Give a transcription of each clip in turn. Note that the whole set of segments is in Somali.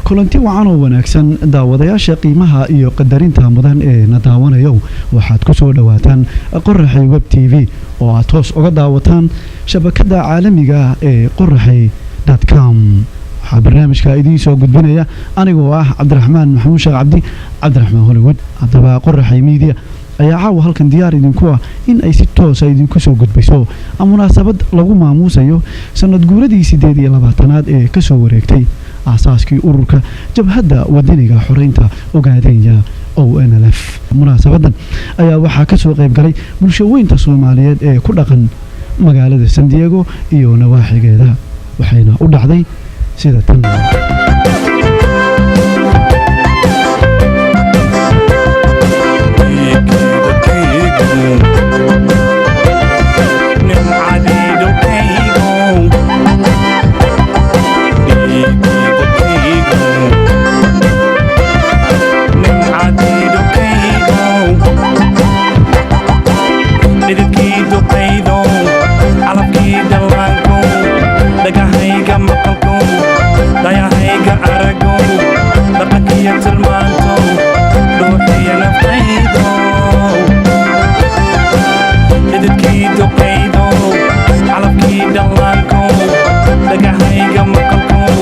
Kulanti wacan oo wanaagsan, daawadayaasha qiimaha iyo qadarinta mudan ee na daawanayow. Waxaad ku soo dhowaataan Qoraxay Web TV oo aad toos uga daawataan shabakada caalamiga ah ee qoraxay.com. Waxaa barnaamijka idiin soo gudbinaya anigoo ah Cabdiraxmaan Maxamuud Sheekh Cabdi, Cabdiraxmaan Hollywood. Haddaba, Qoraxay Media ayaa caawa halkan diyaar idinku ah in ay si toosa idinku soo gudbiso munaasabad lagu maamuusayo sanad guuradii 28aad ee kasoo wareegtay aasaaskii ururka Jabhadda Wadaniga Xoreynta Ogaadenya, ONLF. Munaasabadan ayaa waxaa kasoo qayb galay bulshaweynta Soomaaliyeed ee ku dhaqan magaalada San Diego iyo nawaaxigeeda, waxayna u dhacday sida tan. Dhagahayga maqalkow, dayahayga aragow, dhaqankiyo tilmaantow, dhuuxiya naftaydow, xididkii duqaydow, calabkii dhallaankow, dhagahayga maqalkow,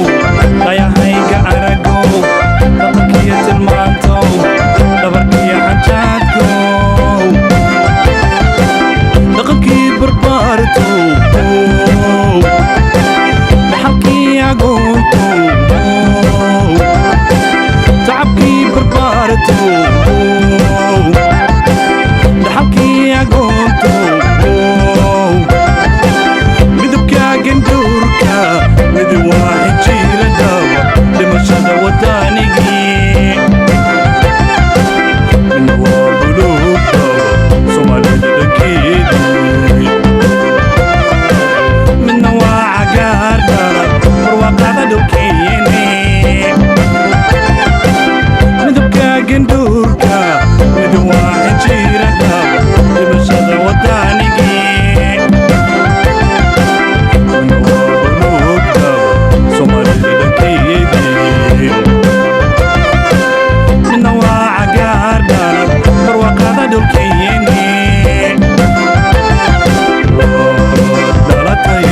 dayahayga aragow, dhaqankiyo tilmaantow, dhabarkiyo xajaadkow, dhaqankii barbaartow, dhaxalkii agoontow, tacabkii barbaartow, dhaxalkii agoontow, midabka gandhowrka midi waa xijiiradaba dhimashada wadaanigii, midna waa buluugdaba Soomaalida dhankeedii, midna waa cagaar dhalad barwaaqada dhulkeeni. Midabka gandhuurka mid waa xijiiradaba dhimashada wadaanigii, midna waa buluugdaba Soomaalida dhankeedii, midna waa cagaar dhalad barwaaqada dhulkeeni. Dhalatay,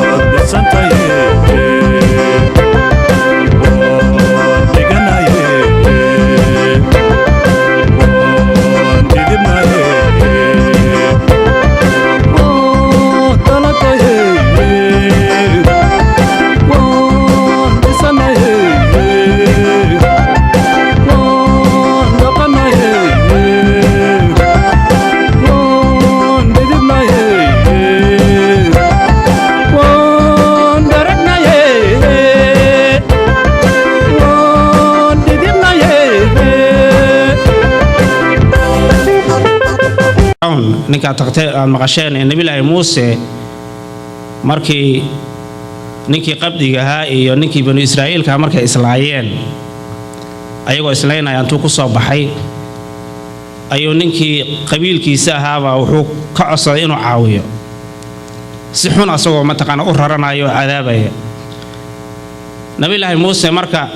waad dhisantaye, waan dhiganaye, waan dhidibnaye. Dhalataye, waan dhisanaye, waan dhaqanaye, waan dhidibnaye, waan dharagnaye, waan dhidibnaye. Ninkaad tagtay aad maqasheen ee Nebilaahi Muuse, markii ninkii qabdiga ahaa iyo ninkii Banu Israa'iilka markay islaayeen, ayagoo islaynaya intuu ku soo baxay ayuu ninkii qabiilkiisa ahaabaa wuxuu ka codsaday inuu caawiyo, si xun asagoo mataqaana u raranayo oo cadaabaya Nabilaahi Muuse. Marka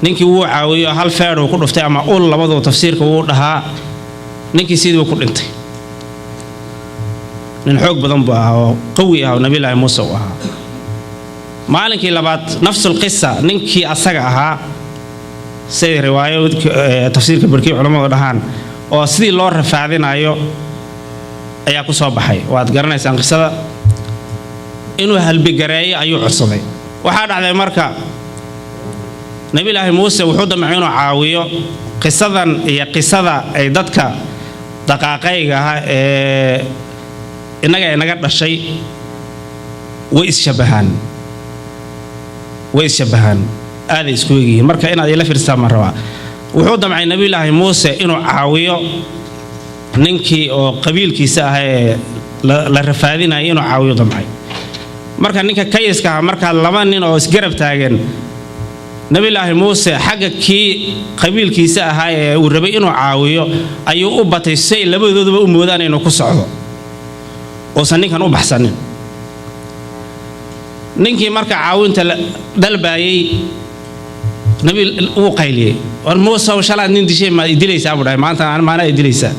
ninkii wuu caawiyo, hal feedhuu ku dhuftay ama ul, labaduu tafsiirka wuu dhahaa. Ninkii sidii ku dhintay. Nin xoog badan buu ahaa oo qawi ah oo Nabilaahi Muuse uu ahaa. Maalinkii labaad, nafsul qisa, ninkii asaga ahaa, siday riwaayo tafsiirka barkii culammadu dhahaan oo sidii loo rafaadinayo ayaa ku soo baxay. Waad garanaysaan qisada. Inuu halbigareeyo ayuu codsaday. Waxaa dhacday marka Nabilaahi Muuse wuxuu damcay inuu caawiyo. Qisadan iyo qisada ay dadka daqaaqayga ah ee innaga inaga dhashay way isshabahaan, way isshabahaan, aaday isku egyihiin. Marka inaad ila fiirsataan baan rabaa. Wuxuu damcay Nabiyulaahi Muuse inuu caawiyo ninkii oo qabiilkiisa ah ee la rafaadinaya, inuu caawiyo damcay. Marka ninka kayiska ah, markaa laba nin oo isgarab taagan, Nabilaahi Muuse xagga kii qabiilkiisa ahaa ee uu rabay inuu caawiyo ayuu u batay, si ay labadooduba u moodaan inuu ku socdo, uusan ninkan u baxsanin. Ninkii marka caawinta dalbaayey Nabi wuu qayliyey: "War Muusow, shalaad nin dishay maad idilaysaa?" buu dhahay. "Maanta maana idilaysaa?"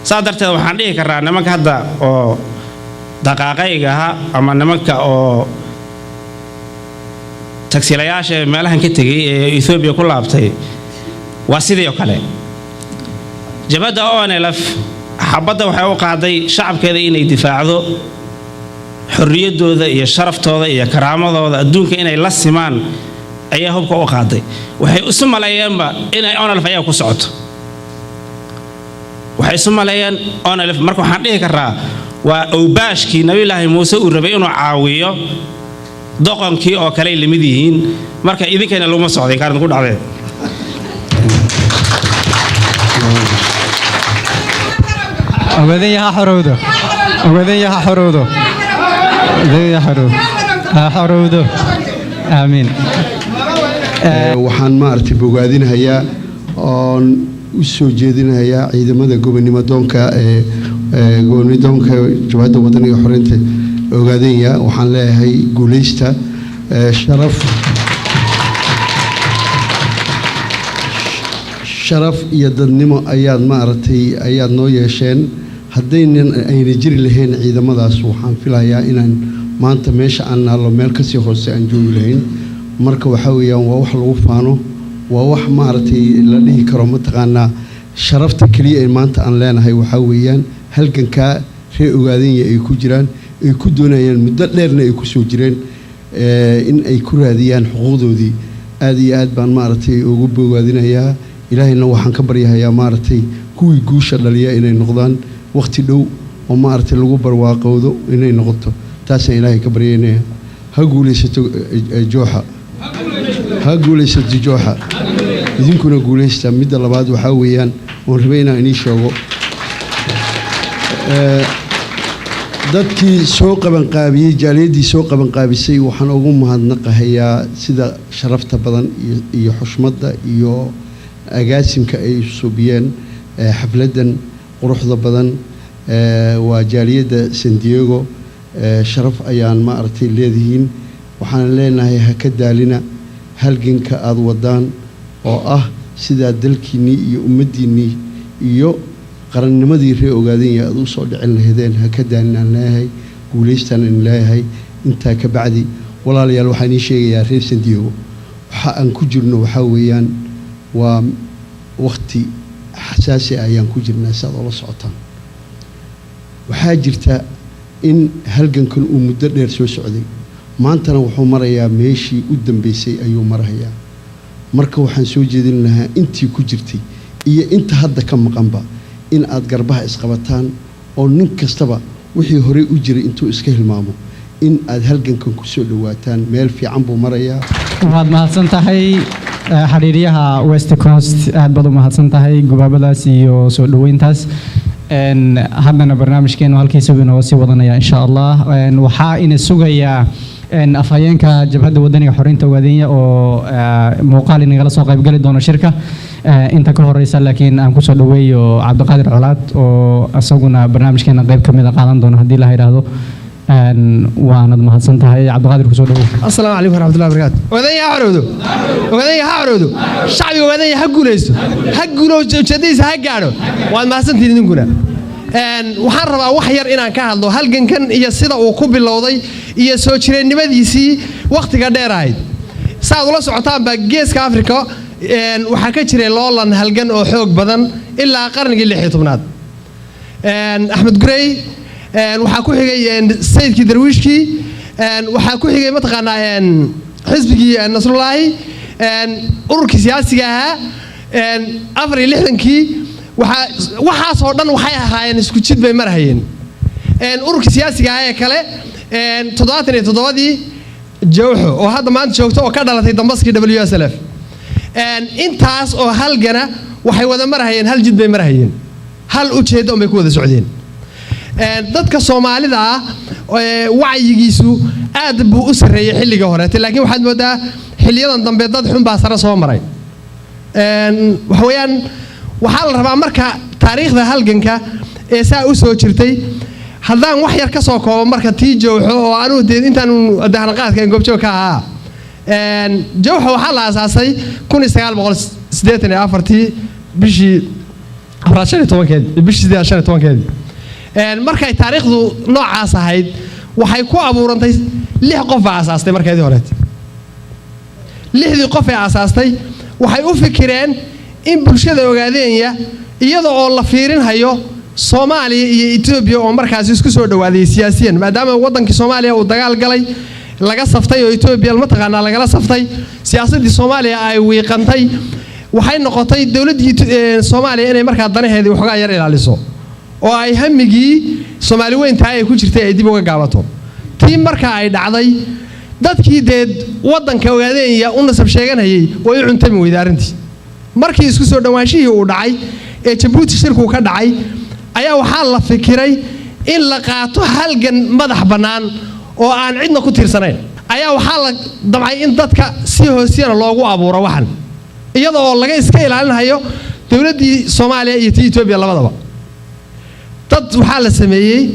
Saa darteed waxaan dhihi karnaa nimanka hadda oo daqaaqayga ahaa ama nimanka oo tagsiilayaasha meelahan ka tegey ee Etoobiya ku laabtay waa sidii oo kale. Jabhadda ONLF xabadda waxay u qaaday shacabkeeda inay difaacdo, xorriyaddooda iyo sharaftooda iyo karaamadooda adduunka inay la simaan ayaa hubka u qaaday. Waxay isu maleeyeenba inay ONLF ayaa ku socoto, waxay isu maleeyeen ONLF. Marka waxaan dhihi karraa waa awbaashkii Nabiyulaahi Muuse uu rabay inuu caawiyo doqonkii oo kaley lamid yihiin. Marka idinkayna laguma socday kaarin ku dhacdeen. Ogaadenya ha xorowdo! Ogaadenya ha xorowdo! Ogaadenya ha xorowdo, ha xorowdo! Aamiin. Waxaan maaragtay bogaadinhayaa oon u soo jeedinayaa ciidamada gobonimo doonka ee gobonimo doonka Jabhadda Wadaniga Xoreynta Ogaadenya. Waxaan leeyahay guuleysta. Sharaf iyo dadnimo ayaad maaragtay ayaad noo yeesheen. Haddaynan ayna jiri lahayn ciidamadaas, waxaan filayaa inaan maanta meesha aan naallo meel kasii hoose aan joogi lahayn. Marka waxaa weeyaan waa wax lagu faano, waa wax maaragtay la dhihi karo mataqaanaa sharafta keliya ee maanta aan leenahay waxaa weeyaan halgankaa reer Ogaadenya ay ku jiraan, ay ku doonayaan muddo dheerna ay ku soo jireen in ay ku raadiyaan xuquuqdoodii. Aad iyo aad baan maaragtay ugu bogaadinayaa. Ilaahayna waxaan ka baryahayaa maaragtay kuwii guusha dhaliya inay noqdaan wakhti dhow oo maaragtay lagu barwaaqowdo inay noqoto. Taasaan Ilaahay ka baryaynaya. Ha guulaysato jooxa, ha guulaysato jooxa, idinkuna guulaysta. Midda labaad waxaa weeyaan oon rabay inaan inii sheego, dadkii soo qabanqaabiyey, jaaliyaddii soo qabanqaabisay, waxaan ugu mahadnaqahayaa sida sharafta badan iyo xushmadda iyo agaasimka ay suubiyeen xafladdan quruxda badan. Waa jaaliyadda San Diego. Sharaf ayaan maaragtay leedihiin. Waxaan leenahay ha ka daalina halganka aada wadaan oo ah sidaa dalkiinnii iyo ummaddiinnii iyo qarannimadii reer Ogaadenya aad u soo dhicin lahaydeen. Ha ka daalin aan leeyahay, guulaystaan aan leeyahay. Intaa ka bacdi, walaalayaal, waxaan ii sheegayaa reer San Diego, waxa aan ku jirno waxaa weeyaan waa wakhti xasaasi ah ayaan ku jirnaa. Si aad oola socotaan, waxaa jirta in halgankan uu muddo dheer soo socday, maantana wuxuu marayaa meeshii u dambeysay ayuu marahayaa. Marka waxaan soo jeedin lahaa intii ku jirtay iyo inta hadda ka maqanba in aad garbaha isqabataan oo nin kastaba wixii horey u jiray intuu iska hilmaamo in aad halgankan ku soo dhowaataan. Meel fiican buu marayaa. Waad mahadsan tahay, xiriiryaha West Coast. Aad baad u mahadsan tahay gubaabadaas iyo soo dhoweyntaas. Haddana barnaamijkeenu halkiisa buu inooga sii wadanaya insha Allah. Waxaa ina sugayaa afhayeenka Jabhadda Wadaniga Xoreynta Ogaadenya oo muuqaal inagala soo qaybgali doono shirka. Inta ka horeysa laakiin aan kusoo dhoweeyo Cabdiqaadir Colaad oo isaguna barnaamijkeena qayb ka mid a qaadan doono haddii la yidhaahdo. Waanad mahadsan tahay, Cabdiqaadir, kusoo dhowow. Asalaamu calaykum waraxmatullahi wabarakaatu. Ogaadenya ha xorowdo! Ogaadenya ha xorowdo! Shacbiga Ogaadenya ha guulaysto, ha guulo, ujeedadiisa ha gaadho. Waad mahadsantihiin idinkuna. Waxaan rabaa wax yar inaan ka hadlo halgankan iyo sida uu ku bilowday iyo soo jireennimadiisii wakhtiga dheer ahayd. Saaad ula socotaan baa Geeska Afrika waxaa ka jiray loolan halgan oo xoog badan ilaa qarnigii 16aad. Axmed Gurey, waxaa ku xigay sayidkii Darwiishkii, waxaa ku xigay mataqaanaa xisbigii Nasrullaahi, ururkii siyaasiga ahaa 64-kii. Waxaa waxaasoo dhan waxay ahaayeen isku jid bay marhayeen. Ururkii siyaasiga ahaa ee kale 77-dii Jawxo oo hadda maanta joogto oo ka dhalatay dambaskii WSLF. Intaas oo halgana waxay wada marhayeen hal jid bay marhayeen, hal ujeeddo un bay ku wada socdeen. Dadka Soomaalida ah wacyigiisu aad buu u sarreeyey xilliga horeete, laakiin waxaad moodaa xilliyadan dambe dad xun baa sare soo maray. Waxa weeyaan waxaa la rabaa marka taariikhda halganka ee saa u soo jirtay Haddaan wax yar ka soo koobo marka tii Jowxo, oo anugu dee intaan dahnaqaadka aan goobjoog ka ahaa, Jowxo waxaa la aasaasay 1984-tii, bishii afraad 15-keedii, bishii sideedaad 15-keedii. Markay taariikhdu noocaas ahayd, waxay ku abuurantay lix qof baa aasaastay. Markeedii horeet lixdii qof ee aasaastay waxay u fikireen in bulshada Ogaadeenya, iyada oo la fiirinhayo Soomaaliya iyo Etoobiya oo markaasi isku soo dhawaaday siyaasiyan, maadaama waddankii Soomaaliya uu dagaal galay, laga saftay oo Etoobiya mataqaanaa lagala saftay, siyaasaddii Soomaaliya ay wiiqantay, waxay noqotay dowladdii Soomaaliya inay markaa danaheedii waxoogaa yar ilaaliso oo ay hamigii Soomaali weyntahay ay ku jirtay ay dib uga gaabato. Tii marka ay dhacday, dadkii dee waddanka Ogaadeenya u nasab sheeganayay way u cuntami weyday arrintii. Markii isku soo dhowaanshihii uu dhacay ee Jabuuti shirkuu ka dhacay, ayaa waxaa la fikiray in la qaato halgan madax bannaan oo aan cidna ku tiirsanayn. Ayaa waxaa la damcay in dadka si hoosiyana loogu abuuro waxan, iyada oo laga iska ilaalinhayo dowladdii Soomaaliya iyo tii Etoobiya labadaba. Dad waxaa la sameeyey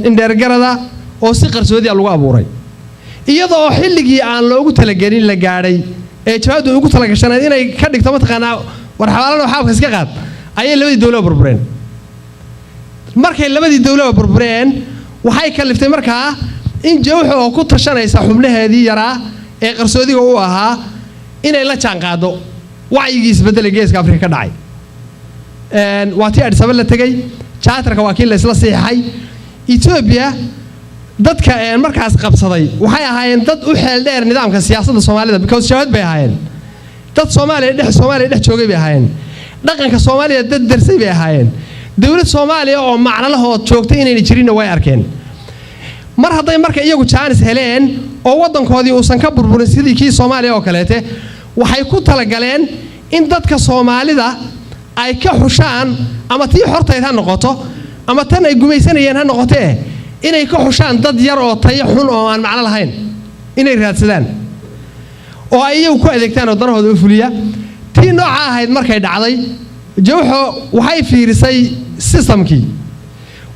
indheergarada oo si qarsoodiya lagu abuuray, iyada oo xilligii aan loogu talagelin la gaadhay ee jawaabdu ugu talagashanayd inay ka dhigto mataqaanaa war xabaalana xaabka iska qaad, ayay labadii dowlaba burbureen. Markay labadii dowlaba burbureen, waxay kaliftay markaa in Jawxa oo ku tashanaysa xubnaheedii yaraa ee qarsoodiga u ahaa inay la jaanqaado wacyigii isbeddelay Geeska Afrika ka dhacay. Waa tii Addis Ababa la tegey, charterka waa kii la isla siixay. Etoobiya dadka markaas qabsaday waxay ahaayeen dad u xeel dheer nidaamka siyaasadda Soomaalida, because jabhad bay ahaayeen, dad Soomaaliya dhex joogay bay ahaayeen, dhaqanka Soomaaliya dad darsay bay ahaayeen. Dowlad Soomaaliya oo macnalahood joogtay inayna jirinna way arkeen. Mar hadday marka iyagu jaanis heleen oo waddankoodii uusan ka burburin sidii kii Soomaaliya oo kaleete, waxay ku talagaleen in dadka Soomaalida ay ka xushaan, ama tii xortayd ha noqoto ama tan ay gumaysanayeen ha noqotee, inay ka xushaan dad yar oo tayo xun oo aan macno lahayn inay raadsadaan oo ay iyagu ku adeegtaan oo danahooda u fuliya. Tii nooca ahayd markay dhacday, Jawxo waxay fiirisay systemkii.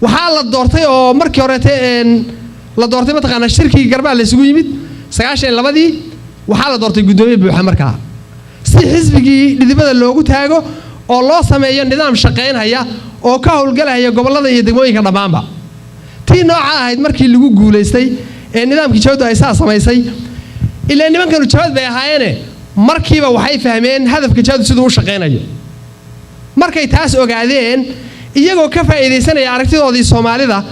Waxaa la doortay oo markii horeete la doortay mataqaanaa shirkii Garbaa la isugu yimid 92-dii, waxaa la doortay guddoomiye buuxa markaa, si xisbigii dhidibada loogu taago oo loo sameeyo nidaam shaqaynhaya oo ka howlgalahaya gobollada iyo degmooyinka dhammaanba. Tii nooca ahayd markii lagu guulaystay ee nidaamkii jawadu ay saa samaysay, ilaa nimankanu jabad bay ahaayeene, markiiba waxay fahmeen hadafka jawadu siduu u shaqaynayo. Markay taas ogaadeen, iyagoo ka faa'iidaysanaya aragtidoodii Soomaalida,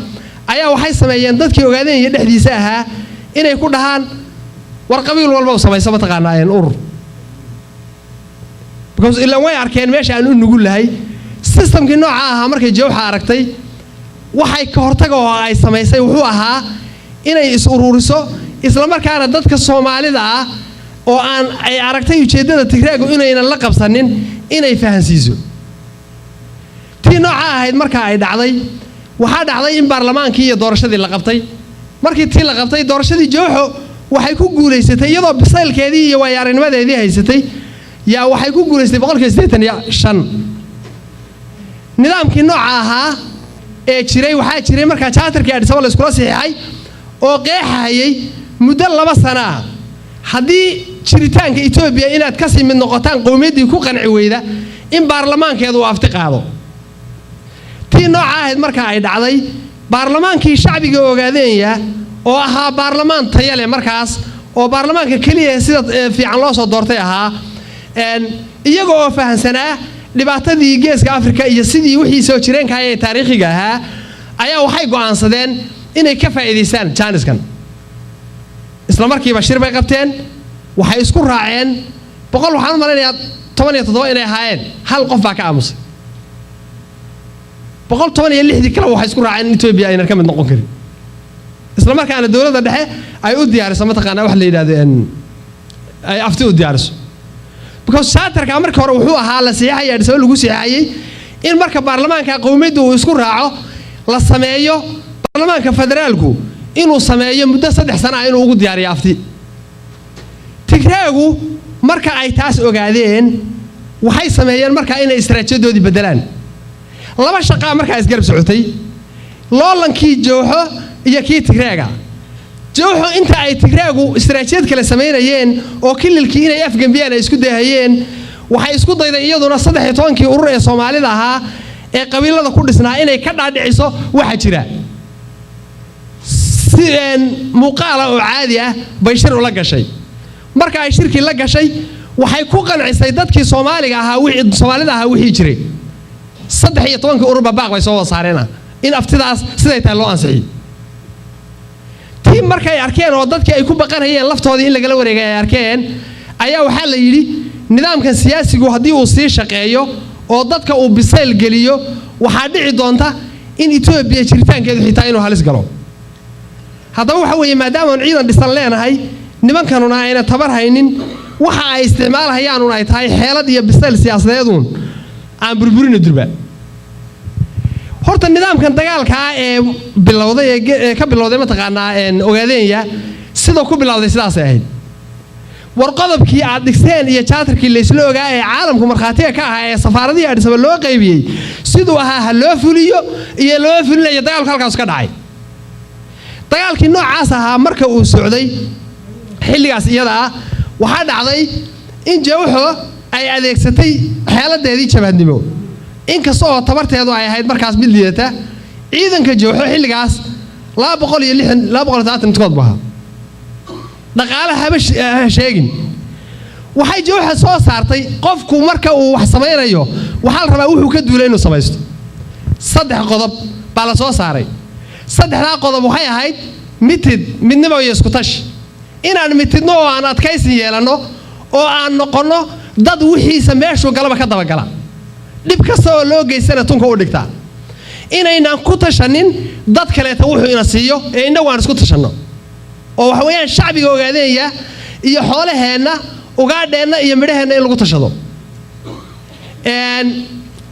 ayaa waxay sameeyeen dadkii Ogaadeen iyo dhexdiisa ahaa inay ku dhahaan, war qabiil walba u samayso mataqaanaa urur, because ilaan way arkeen meesha aan u nugul lahay. Systemkii nooca ahaa markay Jawxa aragtay, waxay ka hortaga oo ay samaysay wuxuu ahaa inay is ururiso, islamarkaana dadka Soomaalida ah oo aan ay aragtay ujeeddada Tigraagu inaynan la qabsanin inay fahansiiso. Tii nooca ahayd marka ay dhacday, waxaa dhacday in baarlamaankii iyo doorashadii la qabtay. Markii tii la qabtay doorashadii, Jawxo waxay ku guulaysatay, iyadoo bisaylkeedii iyo waayaarinimadeedii haysatay, yaa waxay ku guulaysatay 85%. Nidaamkii nooca ahaa ee jiray, waxaa jiray markaa charterkii Addis Ababa la iskula saxiixay oo qeexayay muddo 2 sano ah haddii jiritaanka Etoobiya inaad kasii mid noqotaan qowmiyaddii ku qanci weyda in baarlamaankeedu uu afti qaado. Tii nooca ahayd marka ay dhacday, baarlamaankii shacbiga Ogaadeenya oo ahaa baarlamaan taya leh markaas, oo baarlamaanka keliya sida fiican loo soo doortay ahaa, iyaga oo fahansanaa dhibaatadii Geeska Afrika iyo sidii wixii soo jireenka ee taariikhiga ahaa, ayaa waxay go'aansadeen inay ka faa'iidaystaan jaaniskan. Isla markiiba shir bay qabteen. Waxay isku raaceen 100, waxaan u malaynayaa 17 inay ahaayeen, hal qof baa ka aamusay. 116-dii kale waxay isku raaceen in Etoobiya aynan ka mid noqon karin, isla markaana dowladda dhexe ay u diyaariso mataqaanaa wax la yidhahdo ay afti u diyaariso, because charterka marka hore wuxuu ahaa la saxiixaya Addis Ababa lagu saxiixayay in marka baarlamaanka qowmiyadda uu isku raaco la sameeyo baarlamaanka federaalku inuu sameeyo muddo 3 sano ah inuu ugu diyaariyo afti. Tigraagu marka ay taas ogaadeen, waxay sameeyeen markaa inay istaraatiijadoodii beddelaan. Laba shaqaa markaa isgarab socotay. Loolankii Jowxo iyo kii Tigreega. Jowxo inta ay Tigreegu istaraatiijiyad kale samaynayeen oo kililkii inay afgembiyaan ay isku dayhayeen, waxay isku dayday iyaduna 13-kii urur ee Soomaalida ahaa ee qabiilada ku dhisnaa inay ka dhaadhiciso waxa jira. Si muuqaala oo caadi ah bay shir ula gashay. Marka ay shirkii la gashay, waxay ku qancisay dadkii Soomaaliga ahaa, wixii Soomaalida ahaa, wixii jiray. 13-kii ururba baaq bay soo wada saareen in aftidaas siday tahay loo ansixiyo. Tii markay arkeen oo dadkii ay ku baqanayeen laftoodii in lagala wareegay ay arkeen, ayaa waxaa la yidhi nidaamkan siyaasigu haddii uu sii shaqeeyo oo dadka uu bisayl geliyo, waxaa dhici doonta in Etoobiya jiritaankeedu xitaa inuu halis galo. Haddaba waxa weeye, maadaama aan ciidan dhisan leenahay, nimankanuna ayna tabar haynin, waxa ay isticmaalahayaanun ay tahay xeelad iyo bisayl siyaasadeeduun, aan burburina durba. Horta nidaamkan dagaalka ah ee bilowday ee ka bilowday mataqaanaa Ogaadeenya, sidoo ku bilowday sidaasay ahayd. War qodobkii aad dhigteen iyo charterkii laysla ogaa ee caalamku markhaatiga ka ahaa ee safaaradihii Addis Ababa loo qaybiyey siduu ahaa ha loo fuliyo iyo loo fulinayo. Dagaalku halkaas ka dhacay. Dagaalkii noocaas ahaa marka uu socday xilligaas iyada ah, waxaa dhacday in Jawxo ay adeegsatay xeeladeedii jabhadnimo, inkasta oo tabarteedu ay ahayd markaas mid liidata. Ciidanka Jawxo xilligaas 260, 270 midkood buu ahaa. Dhaqaale haba ha sheegin. Waxay Jawxa soo saartay, qofku marka uu wax samaynayo waxaa la rabaa wuxuu ka duulay inuu samaysto. Saddex qodob baa la soo saaray. Saddexdaa qodob waxay ahayd mitid, midnimo iyo iskutashi. Inaan mitidno oo aan adkaysin yeelanno oo aan noqonno dad wixiisa meeshuu galaba ka dabagala, dhib kasta oo loo geystana tunka u dhigtaa. Inaynaan ku tashanin dad kaleeta wuxuu ina siiyo ee innagu aan isku tashanno, oo waxa weeyaan shacbiga Ogaadeenya iyo xoolaheenna, ugaadheenna iyo midhaheenna in lagu tashado.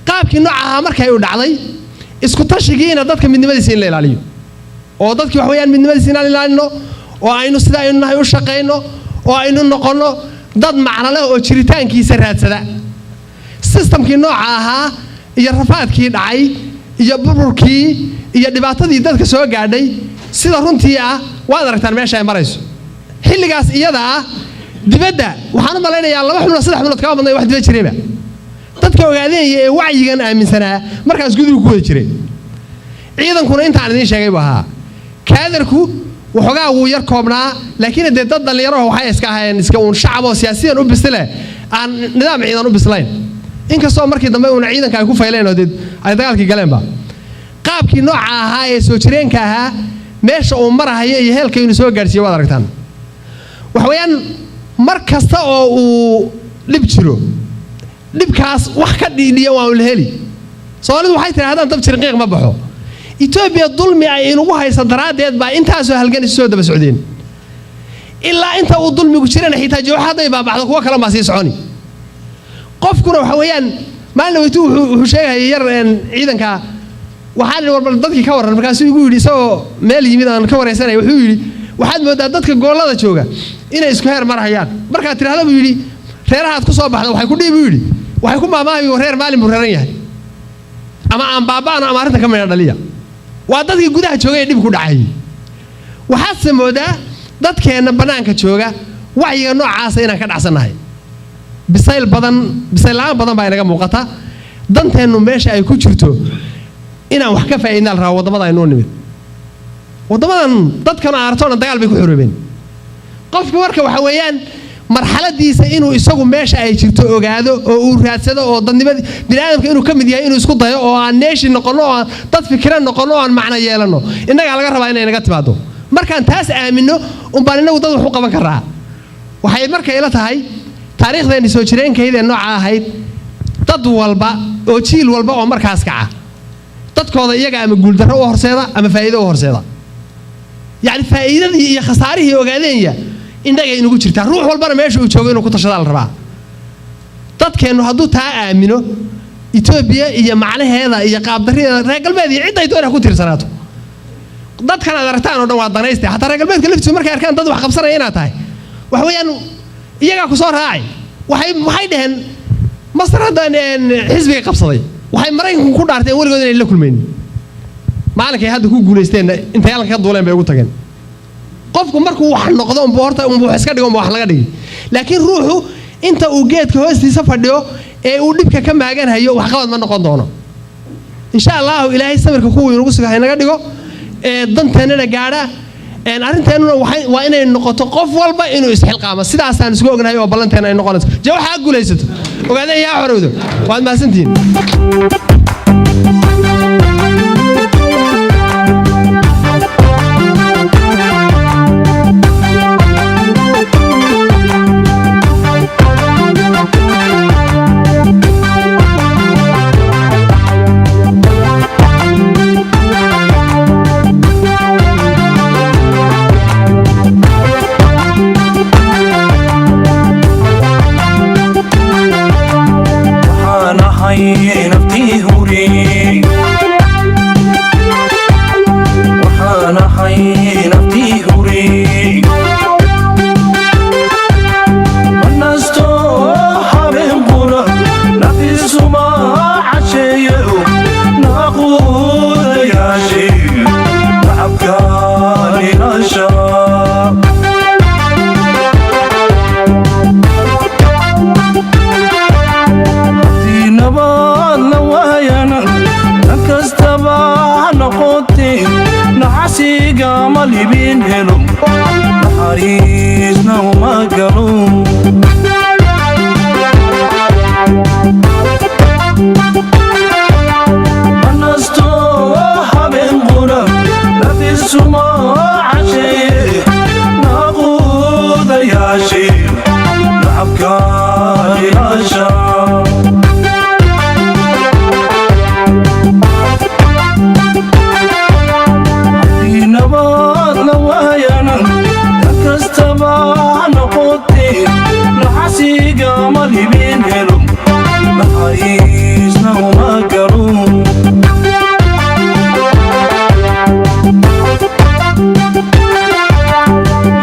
Qaabkii nooca ahaa markay u dhacday, isku tashigiina dadka midnimadiisa in la ilaaliyo, oo dadkii wax weeyaan midnimadiisa inaan ilaalino oo aynu sida aynu nahay u shaqayno oo aynu noqonno dad macno leh oo jiritaankiisa raadsada. Systemkii nooca ahaa iyo rafaadkii dhacay iyo burburkii iyo dhibaatadii dadka soo gaadhay, sida runtii ah waad aragtaan meesha ay marayso. Xilligaas iyada ah dibadda waxaan u malaynayaa laba xubnood, 3 xubnood kama badnay wax dibad jirayba. Dadka Ogaadeenya ee wacyigan aaminsanaa markaas guduhu ku wada jiray. Ciidankuna intaan idiin sheegay buu ahaa. Kaadarku waxoogaa wuu yar koobnaa, laakiin dee dad dhallinyaraho waxay iska ahaayeen iska uun shacab oo siyaasiyan u bisile, aan nidaam ciidan u bislayn, inkastoo markii dambe uuna ciidanka ay ku fayleen oo dee ay dagaalkii galeenba. Qaabkii nooca ahaa ee soo jireenka ahaa meesha uu marahayo iyo heelka inuu soo gaadhsiiyo waad aragtaan. Waxa weeyaan, mar kasta oo uu dhib jiro, dhibkaas wax ka dhiidhiya waa la heli. Soomaalidu waxay tihi, haddaan dab jirin qiiq ma baxo. Etoobiya dulmi ay inugu haysa daraaddeed baa intaasoo halgan isu soo daba socdeen. Ilaa inta uu dulmigu jirana, xitaa Jooxa hadday baabaxdo, kuwo kale baa sii soconi. Qofkuna waxa weeyaan, maalin weytu wuxuu sheegayay yar ciidanka. Waxaan idhi, warbal dadkii ka warran. Markaasuu igu yidhi, isagoo meel yimid aan ka waraysanaya, wuxuu yidhi, waxaad moodaa dadka goollada jooga inay isku heer marhayaan. Markaad tidhahda, buu yidhi, reerahaad ku soo baxda, waxay ku dhihi, buu yidhi, waxay ku maamaahayo reer maalin buu reeran yahay, ama aan baaba'ano ama arrinta ka midha dhaliya. Waa dadkii gudaha joogay ee dhib ku dhacay. Waxaadse moodaa dadkeenna bannaanka jooga wacyiga noocaasa inaan ka dhacsannahay. Bisayl badan, bisayl la'aan badan baa inaga muuqata. Danteennu meesha ay ku jirto inaan wax ka faa'iidnaa la rabaa. Waddamada aynoo nimid, waddamadan dadkan aartoona dagaal bay ku xoroobeen. Qofku marka waxa weeyaan marxaladiisa inuu isagu meesha ay jirto ogaado oo uu raadsado oo dadnimadii biniaadamka inuu ka mid yahay inuu isku dayo, oo aan nation noqonno oo aan dad fikira noqonno oo aan macno yeelanno, innagaa laga rabaa inay naga timaado. Markaan taas aaminno umbaan innagu dad wax u qaban karaa. Waxay marka ila tahay taariikhdeenni soo jireenkaydee nooca ahayd, dad walba oo jiil walba oo markaas kaca dadkooda iyaga ama guuldarro u horseeda ama faa'iido u horseeda. Yacni faa'iidadii iyo khasaarihii Ogaadeenya indhagay inugu jirtaa. Ruux walbana meesha uu joogo inuu ku tashadaa la rabaa. Dadkeennu hadduu taa aamino, Etoobiya iyo macnaheeda iyo qaabdarrideeda, reer galbeed iyo cidday doona ku tiirsanaato, dadkan aad aragtaan oo dhan waa danayste. Xataa reer galbeedka laftiisu markay arkaan dad wax qabsanaya inaad tahay, waxa weeyaan iyagaa ku soo raacay. Waxay dhaheen Masar haddaan xisbiga qabsaday, waxay Maraykanku ku dhaarteen weligood inay la kulmaynin. Maalinkay hadda ku guulaysteenna, intay halka ka duuleen bay ugu tageen. Qofku markuu wax noqdo unbuu horta unbuu wax iska dhigo, unbuu wax laga dhigi, laakiin ruuxu inta uu geedka hoostiisa fadhiyo ee uu dhibka ka maaganhayo, waxqabad ma noqon doono, insha Allahu. Ilaahay samirka kuwii nagu suga haynaga dhigo ee danteennana gaadha. Arrinteennuna waa inay noqoto qof walba inuu isxilqaamo. Sidaasaan isku ognahay oo ballanteena ay noqonayso. Je waxaa guulaysato, ogaadeen yaa xorowdo. Waad mahadsantihiin. Waxaan ahay naftii huri, waxaan ahay naftii huri. Manasto habeen qura, nafisuma casheeyo, naaquudayaashe nacabkaan ilaasha. Haddii nabad la waayana, dan kastaba ha noqotee, naxasiga ma libin helo, naxariisna uma galo. Manasto habeen qura, nafisuma casheeye, naaquudayaashe nacabkaan ilaasha. Haddii nabad la waayana, dan kastaba ha noqotee, naxasiga ma libin helo, naxariisna uma galo.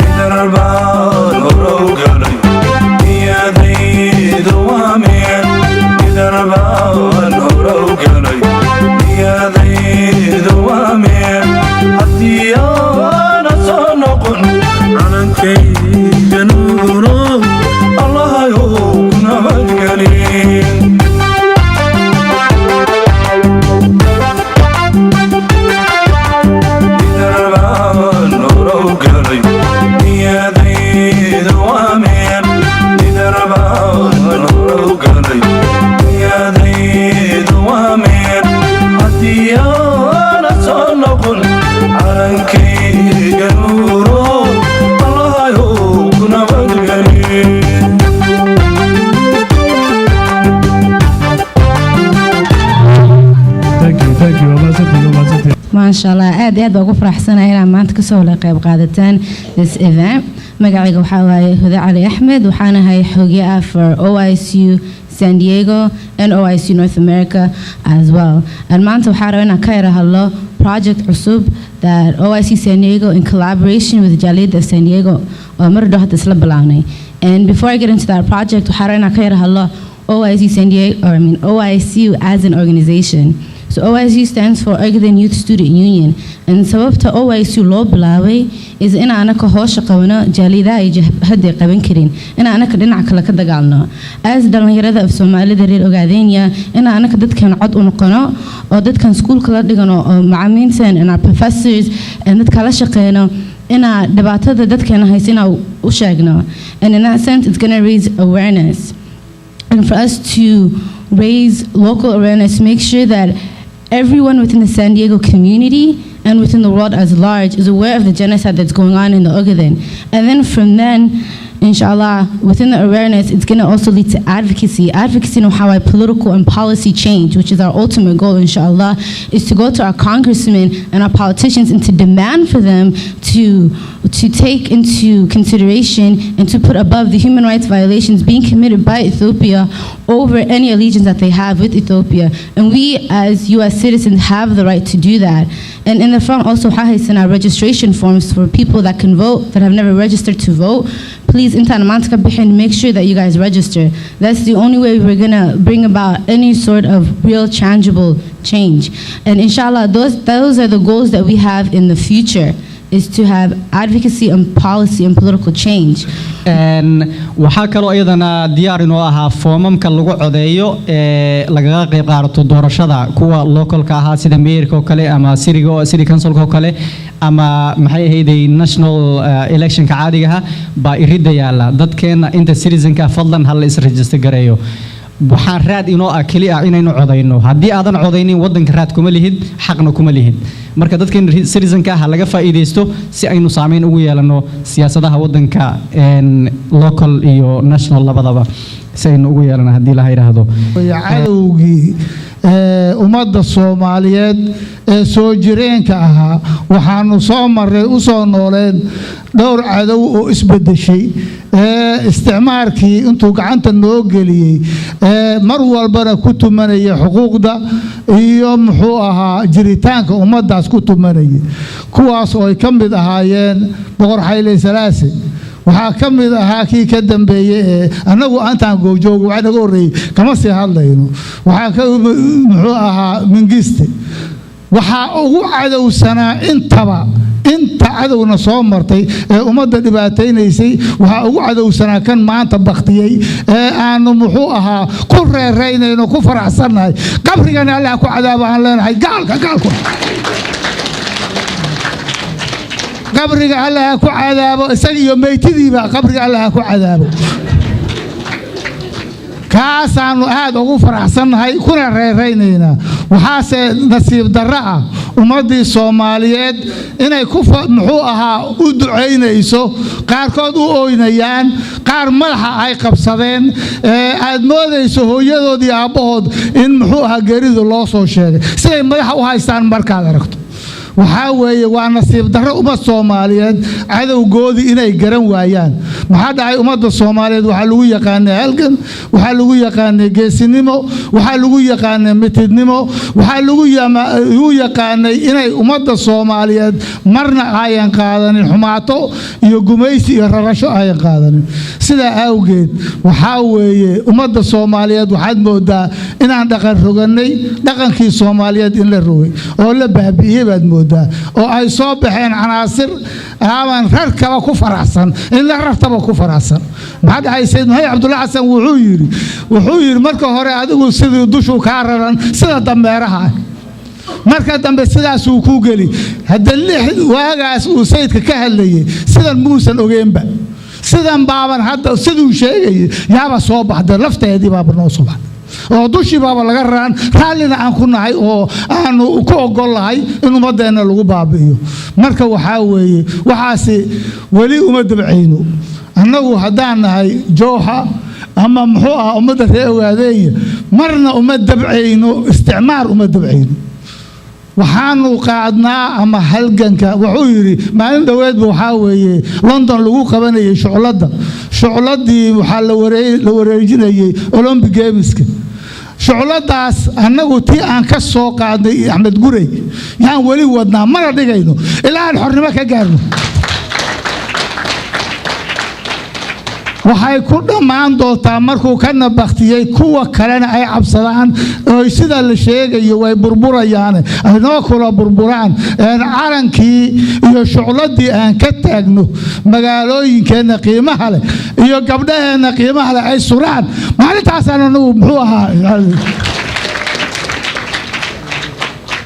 Idarbaan horow galay niyadaydu waa meel, idarbaan horow galay niyadaydu waa meel. Haddii aana soo noqon, calankayga nuuro, Allahayow ku nabadgeli. Idarbaan horow galay niyadaydu waa meel, idarbaan horow galay niyadaydu waa meel. Haddii aana soo noqon, calankayga nuuro, Allahayow ku nabadgeli. Thank you, thank you. Waa mahadsantihiin, waa mahadsantihiin. Maasha Allah, aad iyo aad baa ugu faraxsanahay inaad maanta kasoo wada qayb qaadataan this event. Magacayga waxaa waaye Huda Cali Axmed. Waxaan ahay xogeyaha for OICU San Diego and OICU North America as well. And maanta waxaa rabaa inaan ka yara hadlo project cusub that OIC San Diego in collaboration with Jaaliyadda of San Diego oo mar dhow hadda isla bilaabnay. And before I get into that project, waxaa rabaa inaan ka yara hadlo OIC San Diego, or I mean OICU as an organization. So OICU stands for Ogaden Youth Student Union. And sababta OICU loo bilaabay is in anaka howsha qabano jaaliyadaha ay jabhadda qaban karin, in anaka dhinac kale ka dagaalno as dhalinyarada af Soomaalida reer Ogaadenya, in anaka dadkan cod u noqono oo dadkan iskuulka la dhigano oo macallimiintan and our professors and dadka la shaqeyno, inaa dhibaatada dadkeena haysa inaa u sheegno. And in that sense, it's going to raise awareness and for us to raise local awareness, make sure that everyone within the San Diego community and within the world as large is aware of the genocide that's going on in the Ogaden. And then from then, inshallah, within the awareness, it's going to also lead to advocacy. Advocacy on how I political and policy change, which is our ultimate goal, inshallah, is to go to our congressmen and our politicians and to demand for them to take into consideration and to put above the human rights violations being committed by Ethiopia over any allegiance that they have with Ethiopia. And we as US citizens have the right to do that. And in the front also waxaa haysanaa registration forms for people that can vote, that have never registered to vote. Please, intaan maanta ka bixin, make sure that you guys register. That's the only way we're gonna bring about any sort of real tangible change. And inshallah, those are the goals that we have in the future, is to have advocacy and policy and political change. Waxaa kaloo iyadana diyaar inoo ahaa foomamka lagu codeeyo ee lagaga qayb qaadato doorashada, kuwa localka ahaa sida mayorka oo kale ama cityga, city councilka oo kale, ama maxay ahayday, national electionka caadiga ah baa iridda yaala. Dadkeena inta citizenka, fadlan ha la is-register gareeyo. Waxaan raad inoo ah keli ah inaynu codayno. Haddii aadan codaynin, waddanka raad kuma lihid, xaqna kuma lihid. Marka dadkan citizenka ah ha laga faa'iidaysto si aynu saameyn ugu yeelano siyaasadaha waddanka, local iyo national labadaba, si aynu ugu yeelano haddii la yidhaahdo. Cadowgii ummadda Soomaaliyeed ee soo jireenka ahaa, waxaanu soo marray, u soo nooleen dhowr cadow oo isbeddeshay ee isticmaarkii intuu gacanta noo geliyey ee mar walbana ku tumanaya xuquuqda iyo, muxuu ahaa, jiritaanka ummaddaas ku tumanayay, kuwaas oo ay ka mid ahaayeen Boqor Xayle Salaase. Waxaa ka mid ahaa kii ka dambeeyey ee annagu antaan goobjooga, wax naga horreeyey kama sii hadlayno. Waxaa ka, muxuu ahaa, Mingiste. Waxaa ugu cadowsanaa intaba, inta cadowna soo martay ee ummadda dhibaataynaysay, waxaa ugu cadowsanaa kan maanta baktiyey ee aanu, muxuu ahaa, ku reeraynayno, ku faraxsannahay. Qabrigana Allah ku cadaabo aan leenahay. Gaalka, gaalku qabriga Allah ku cadaabo, isaga iyo meytidiiba qabriga Allah ku cadaabo. Kaasaanu aad ugu faraxsannahay kuna reeraynaynaa. Waxaase nasiib darro ah ummaddii Soomaaliyeed inay ku, muxuu ahaa, u ducaynayso, qaarkood u oynayaan, qaar madaxa ay qabsadeen, aad moodayso hooyadood iyo aabbahood in, muxuu ahaa, geeridu loo soo sheegay siday madaxa u haystaan markaad aragto. Waxaa weeye waa nasiib darro ummad Soomaaliyeed cadowgoodii inay garan waayaan. Maxaa dhacay? Ummadda Soomaaliyeed waxaa lagu yaqaanay halgan, waxaa lagu yaqaanay geesinimo, waxaa lagu yaqaanay mitidnimo, waxaa lagu yaqaanay inay ummadda Soomaaliyeed marna ayan qaadanin xumaato iyo gumaysi iyo rarasho ayan qaadanin. Sidaa awgeed waxaa weeye ummadda Soomaaliyeed waxaad moodaa inaan dhaqan rogannay, dhaqankii Soomaaliyeed in la rogay oo la baabi'iyey baad moodaa, oo ay soo baxeen canaasir aaban rarkaba ku faraxsan, in la rartaba ku faraxsan. Maxaa dhacay? Sayid Maxamed Cabdulla Xasan wuxuu yidhi marka hore adigu sidii dushuu kaa raran sida dameeraha ah, marka dambe sidaasuu ku geli. Hadda lix waagaas uu sayidka ka hadlayay sidan muusan ogeenba, sidan baaban hadda siduu sheegayay yaaba soo baxday, lafteedii baaba noo soo baxday oo dushii baaba laga raran, raallina aan ku nahay oo aanu ku ogol lahay in ummaddeenna lagu baabi'iyo. Marka waxaa weeye waxaasi weli uma dabcayno annagu haddaan nahay Jooxa ama, muxuu ahaa, ummadda reer Ogaadeenya. Marna uma dabcayno isticmaar, uma dabcayno. Waxaanu qaadnaa ama halganka. Wuxuu yidhi maalin dhoweedba, waxaa weeye London lagu qabanayay shucladda, shucladdii waxaa la wareejinayay Olympic Gameska. Shucladaas annagu tii aan ka soo qaadnay Axmed Gurey yaan weli wadnaa, mana dhigayno ilaa aan xornimo ka gaarno. Waxay ku dhammaan doontaa markuu kana baktiyey, kuwa kalena ay cabsadaan oo sida la sheegayo way burburayaan, ay noo kula burburaan, calankii iyo shucladii aan ka taagno magaalooyinkeenna qiimaha leh iyo gabdhaheenna qiimaha leh ay suraan. Maalintaasaan anagu, muxuu ahaa,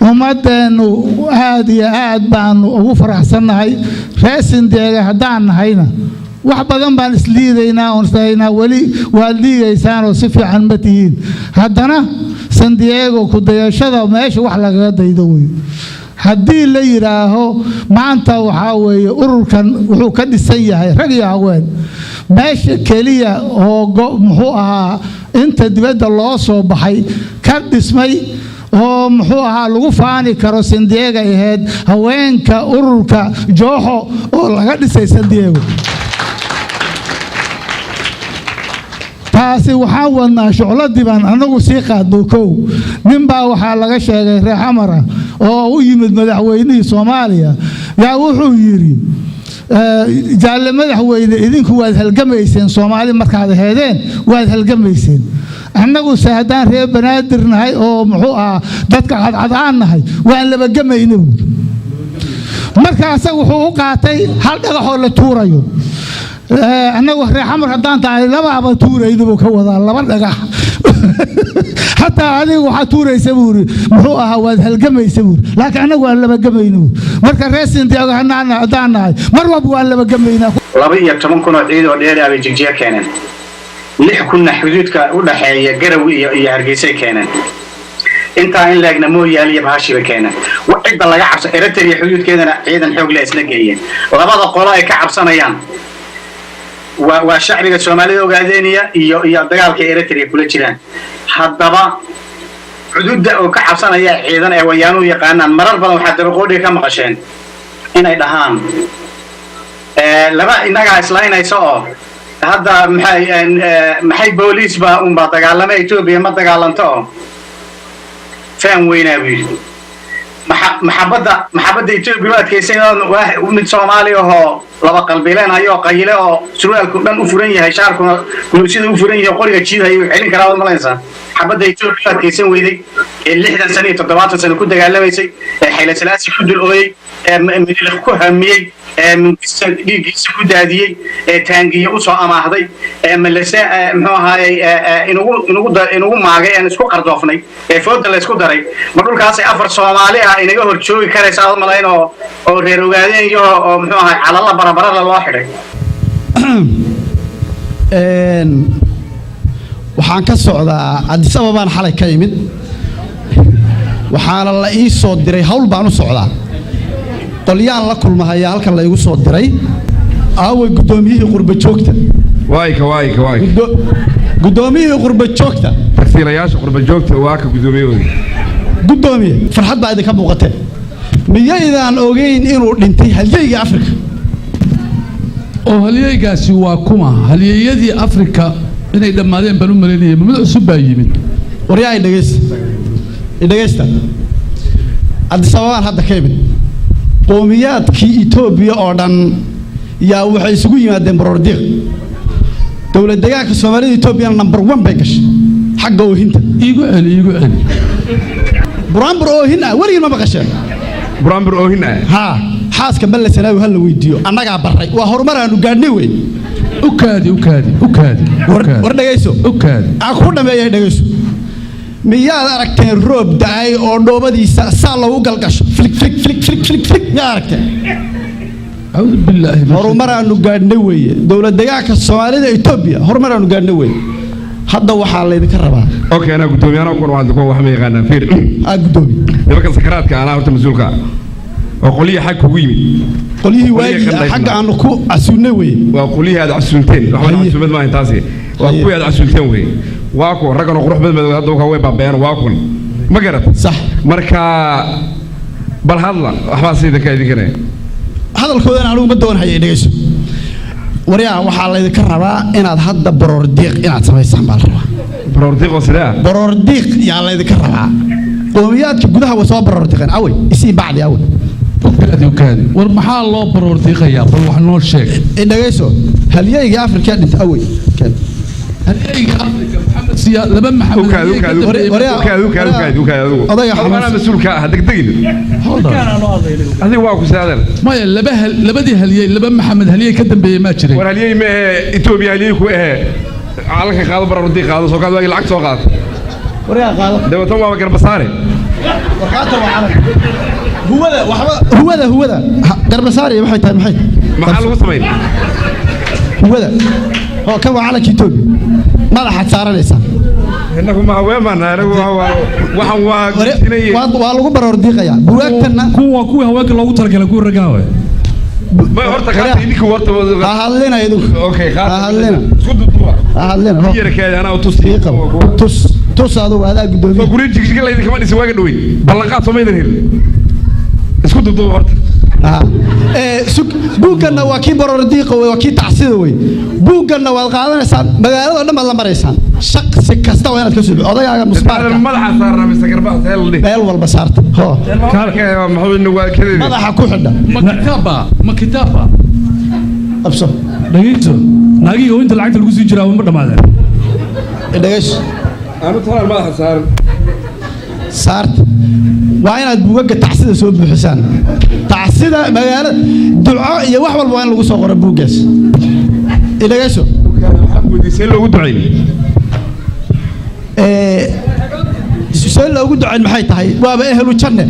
ummaddeennu aad iyo aad baanu ugu faraxsannahay. Reer San Diego haddaan nahayna, wax badan baan isliidaynaa oon isleeynaa weli waad liigaysaanoo si fiican ma tihiin. Haddana San Diego ku dayashada meesha wax lagaga daydo wey. Haddii la yidhaaho maanta waxaa weeye ururkan wuxuu ka dhisan yahay rag iyo haween, meesha keliya oo, muxuu ahaa, inta dibadda loo soo baxay ka dhismay oo, muxuu ahaa, lagu faani karo San Diego ahayd, haweenka ururka Jooxo oo laga dhisay San Diego. Taasi waxaan wadnaa shucladii baan anagu sii qaadno. Kow ninbaa waxaa laga sheegay reer Xamar ah. Oo u yimid madaxweynihii Soomaaliya, yaa wuxuu yidhi, "Jaalle madaxweyne, idinku waad halgamayseen, Soomaali markaad aheedeen waad halgamayseen. Annagu se haddaan reer Banaadir nahay oo muxuu ahaa dadka cadcadaan nahay, waan labagamayna," buuri. Marka asaga wuxuu u qaatay hal dhagaxoo la tuurayo. Annagu reer Xamar haddaan tahay labaaba tuurayno buu ka wadaa, laba dhagax. "Xataa adiga waxaa tuuraysa," buuri, muxuu ahaa, "waad halgamaysa," buuri, "laakiin annagu waan labagamayna," buuri. Marka reer Sintiago haddaan nahay, mar walba waan labagamaynaa. 12,000 oo ciid oo dheeri ah bay Jigjiga keeneen, 6,000-na xuduudka u dhaxeeya Garawi iyo Hargeysay keeneen, intaa in leegna Mooyaal iyo Bahashi bay keeneen. Cidda laga cabsa Eritrea xuduudkeedana ciidan xoog leh isla geeyeen. Labada qolo ay ka cabsanayaan waa shacbiga Soomaalida Ogaadeeniya iyo dagaalka Eritrea kula jiraan. Haddaba xuduudda oo ka cabsanaya ciidan ee Wayaanuhu yaqaanaan, marar badan waxaa dabaqoodhiga ka maqasheen inay dhahaan laba innagaa islaynaysa oo hadda maxay booliis baa unbaa dagaalama, Etoobiya ma dagaalanto oo faham weynaa, buu yidhi. Maxabadda Etoobiya u adkaysay mid Soomaali ahoo laba qalbileen hayoo qayile oo surwaalku dhan u furan yahay, shaarkuna guluusyada u furan yahay, qoriga jiidhayo, uu celin karaa waad malaysaa. Xabadda Etoobiya u adkaysan weyday ee 60 sano iyo 70 sano ku dagaalamaysay, ee Xayla Salaasi ku dul ooyey, ee Miniliq ku hamiyey, ee Mingista dhiiggiisa ku daadiyey, ee Taangiye usoo amaahday, ee Malese muxuu ahaayey inugu maagay, een isku qardoofnay, ee fooda la isku daray, ma dhulkaasay afar Soomaali ah inaga hor joogi karaysa aad malayn oo reer Ogaadeen iyo oo muxuu ahaay calalla barabarada loo xidhay? Waxaan ka socdaa Addis Ababaan xalay ka imid, waxaana la ii soo diray hawl baan u socdaa, qolyaan la kulmahayaa halkan la igu soo diray. Aaway guddoomiyihii qurba joogta? Waayka, waayka, waayka. Guddoomiyihii qurba joogta. Tagsiilayaasha qurba joogta waa ka guddoomiyahooda. Guddoomiye, farxad baa idinka muuqatee, miyaydaan ogeyn inuu dhintay halyeyga Afrika? Oo halyeygaasi waa kuma? Halyeeyadii Afrika inay dhammaadeen baan u malaynayay, ma mid cusub baa yimid? Waryaa, dhegeysta, dhegeysta. Addis Ababaan hadda ka imid. Qowmiyaadkii Etoobiya oo dhan yaa waxay isugu yimaadeen baroordiiq. Dowlad deegaanka Soomaalida Etoobiyana number one bay gashay xagga oohinta. Iigu celi, iigu celi. Buraanbur oohin ah weligin ma maqasheen? Buraanbur oohin ah? Haa, xaaska Malle Sanaawi ha la weydiiyo, annagaa barray. Waa horumar aanu gaadhnay wey. U kaadi, u kaadi, u kaadi. War dhegayso. U kaadi. Aan ku dhameeyay, dhegayso. Miyaad aragteen roob da'ay oo dhoobadiisa saa loogu galgasho, flig flig flig flig flig flig? Miyaad aragteen? Acuudu billaahi. Horumar aanu gaadhnay weeye. Dowlad deegaanka Soomaalida Etoobiya horumar aanu gaadhnay weeye. Hadda waxaa laydinka rabaa Okay, anaa guddoomiye, anaa kuwan waxaad kuwan wax ma yaqaanaan, fiir. Aa, guddoomiye. Nimanka sakaraadka anaa horta mas-uulka ah oo qolyihii xag kugu yimid. Qolyihii waagii xagga aanu ku casuunnay weye. Waa qolyihii aad casuunteen, waxba casuumad maahan taasi, waa kuwii aad casuunteen weye. Waa kuwa raggan oo qurux badan hadda way baabeeyaan, waa kun ma garat? Sax. Marka bal hadla, waxbaa sida ka idinkane. Hadalkoodana anigu ma doonhaya, dhegayso. Waryaa, waxaa laydinka rabaa inaad hadda baroor diiq inaad samaysaan baa la rabaa. Baroor diiq oo sidee ah? Baroor diiq yaa laydinka rabaa. Qowmiyaadka gudaha way soo baroor diiqeen. Awey isii bacdi, awey? Ukaadi, ukaadi. War maxaa loo baroor diiqayaa? Bal wax noo sheeg. Dhegayso, halyeyga Afrika dhinta awey? Halyeyga Afrika Maxamed Siyaa, laba Maxamed. Ukaadi, ukaadi, ukaadi, ukaadi, ukaadi, ukaadi adigu. Odayga. Anaa mas-uulka ah, degdegin adiga, waa ku saadan. Maya, laba hal, labadii halyey, laba Maxamed halyey ka dambeeyey maa jiray? War halyey ma ahe, Etoobiya halyey ku ahe. Calanka qaado, baroor diiq qaado, soo qaad, waagi lacag soo qaado. Waryaa, qaado. Dabeetan waaba garbasaare. Warqaata waa calanka huwada, waxba huwada, huwada garbasaare waxay tahay maxay? Maxaa lagu samayn? Huwada oo kan waa calanka Etoobiya, madaxaad saaranaysaa. Innagu ma haween baan nahay, anagu waxaan waa waa lagu baroor diiqayaa buwaagtanna. Kuwa kuwii haweenka loogu talagalay, kuwii raggaa waay. Ma horta qaata idinka horta. Ha hadlina idinku. Okay. Ha hadlina. Isku duuduuba. Ha hadlina. Yarkeeda anaa tus. Tus, tus adigu, adaa guddoomiye. Soo guryo Jigjiga laydinkama dhisin waaga dhaweyn, ballanqaad soo maydan helin? Isku duuduuba horta. Sug, buugganna waa kii baroor diiqa wey, waa kii tacsida wey. Buugganna waad qaadanaysaan, magaalada dhan baad la maraysaan. Shaqsi kasta waa inaad ka soo odagaaga musbaarka. Madaxa saarna mise garbaha seel dhig? Meel walba saarta ho. Muxuu inagu waa kadib? Madaxa ku xidha. Ma kitaabba, ma kitaabba? Qabso. Dhegeyso, naagihii oo inta lacagta lagu sii jiraa ma dhammaadeen. Dhegeyso. Anu talaan madaxa saaran. Saarta. Waa inaad buugaga tacsida soo buuxisaan, tacsida magaalada, duco iyo wax walba waa in lagu soo qoro buuggaas. Dhegeyso. See loogu ducayn? See loogu ducayn maxay tahay? Waaba ehlu janne.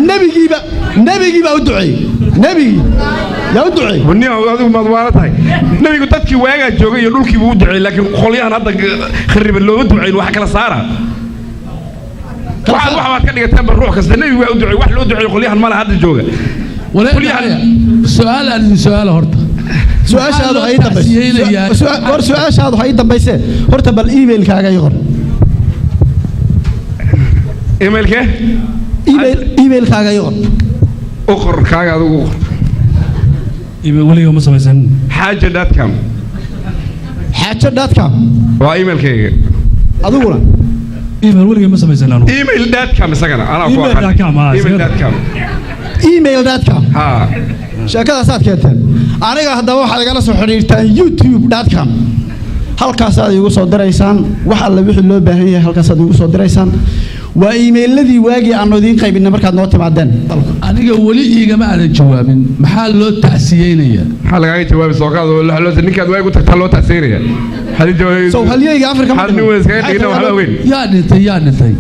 Nebigiiba, nebigiibaa u duceeyey. Nebigii yaa u duceeyey? Nin adigu maad waala tahay. Nabigu dadkii waagaa joogay iyo dhulkii buu u duceeyey, laakiin qolyahan hadda khariban looma duceyn. Wax kala saara. Waxaad wax baad ka dhigateen ba ruux kasta nebigu waa u duceeyey. Wax loo duceeyey qolyahan mala hadda jooga. Su-aal aan idin su-aala horta. Su-aashaadu ha ii dambayso. War, su-aashaadu ha ii dambaysee, horta bal emailkaaga ii qor. Emailkee? Email, emailkaaga ii qor. U qor kaaga, adigu u qor. Email weliga ma samaysan. Xaaja.com. Xaajo.com. Waa emailkayga. Adiguna? Email weliga ma samaysan anu. Email.com isagana anaa ku aqaan. Email.com, ah, Email.com. Email.com. Ha. Sheekadaasaad keenteen. Aniga haddaba waxaad igala soo xidhiirtaan youtube.com. Halkaasaad iigu soo diraysaan wax alla wixii loo baahan yahay, halkaasaad iigu soo diraysaan. Waa iimeyladii waagii aanu idiin qaybinay markaad noo timaadeen. Aniga weli iigama aadan jawaabin, maxaa loo tacsiyeynayaa? Maxaa lagaaga jawaabi? Sookaad ninkaad waagi u tagtaa loo tacsiyeynaya. Sow halyeyga Afrika ma Hal nin weyn iskaga dhigina waxba ogeyn. Yaa dhintay? Yaa dhintay?